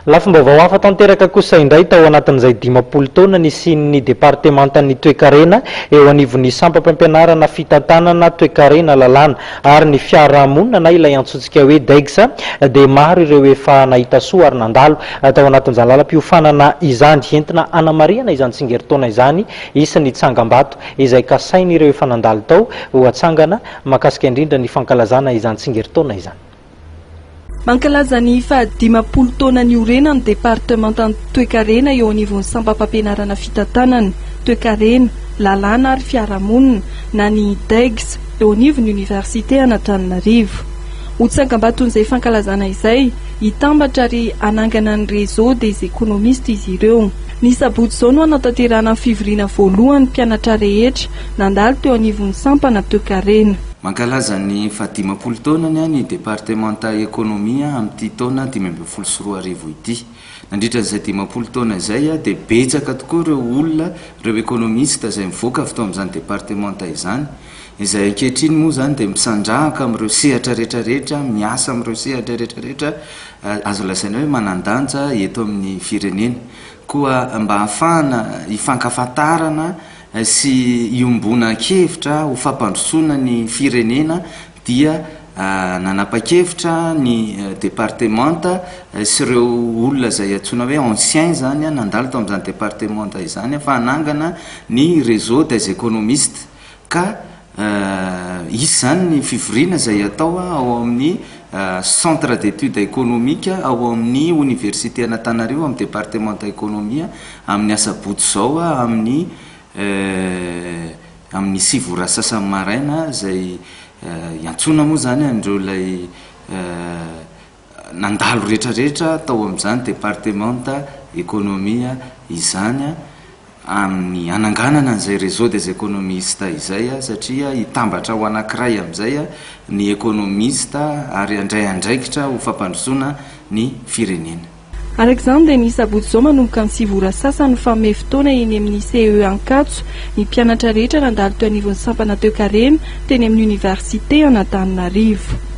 Lafim-baovao hafa tanteraka kosa indray tao anatin'izay 50 taona nisian'ny departemantan'ny toekarena eo anivon'ny sampam-pampianarana fitantanana toekarena lalàna ary ny fiarahamonina na ilay antsointsika hoe DEGS dia maro ireo efa nahita soa ary nandalo tao anatin'izany lalam-piofanana izany. Entina hanamarihana izany tsingerin-taona izany hisy ny tsangambato izay kasain'ireo efa nandalo tao ho atsangana mahakasika indrindra ny fankalazana izany tsingerin-taona izany. Mankalaza ny faha 50 taona niorenan'ny departemantan'ny toekarena eo anivon'ny sampam-pampianarana fitantanana, toekarena, lalàna ary fiarahamonina na ny DEGS eo anivon'ny oniversite an'Antananarivo. Ho tsangambaton'izay fankalazana izay, hitambatra ary hanangana ny Réseau des économistes izy ireo. Ny sabotsy izao no hanatanterahana ny fivoriana voalohany mpianatra rehetra nandalo teo anivon'ny sampana toekarena. Mankalaza ny fahadimampolo taonany ny departemanta ekonomia amin'ity taona 2015 ity. Nandritra izay 50 taona izay dia betsaka tokoa ireo olona, ireo ekonomista izay mivoaka avy tao amin'izany departemanta izany, izay ankehitriny moa izany dia misandrahaka amin'ireo sehatra rehetrarehetra, miasa amin'ireo sehatra rehetrarehetra azo lazaina hoe manan-danja eto amin'ny firenena. Koa mba hahafahana hifankafantarana sy hiombonan-kevitra ho fampandrosoana ny firenena dia nanapa-kevitra ny departemanta sy ireo olona izay antsoina hoe anciens izany nandalo tao amin'izany departemanta izany fa hanangana ny réseau des économistes ka hisy izany ny fivoriana izay atao ao amin'ny centre d'études économiques ao amin'ny oniversite an'Antananarivo amin'ny departemanta économie amin'ny asabotsy izao amin'ny amin'ny 9 ora sasany maraina izay iantsoana moa izany an'ireo ilay nandalo rehetrarehetra tao amin'izany departemanta économie izany amin'ny hananganana an'izay réseau des économistes izay satria hitambatra ho anankiray amin'izay ny économiste ary handray andraikitra ho fampandrosoana ny firenena. Araka izany dia ny sabotsy izao manomboka amin'ny 9 ora sasany mifanome fotoana eny amin'ny CE Ankatso ny mpianatra rehetra nandalo teo anivon'ny sampana toekarena teny amin'ny oniversite an'Antananarivo.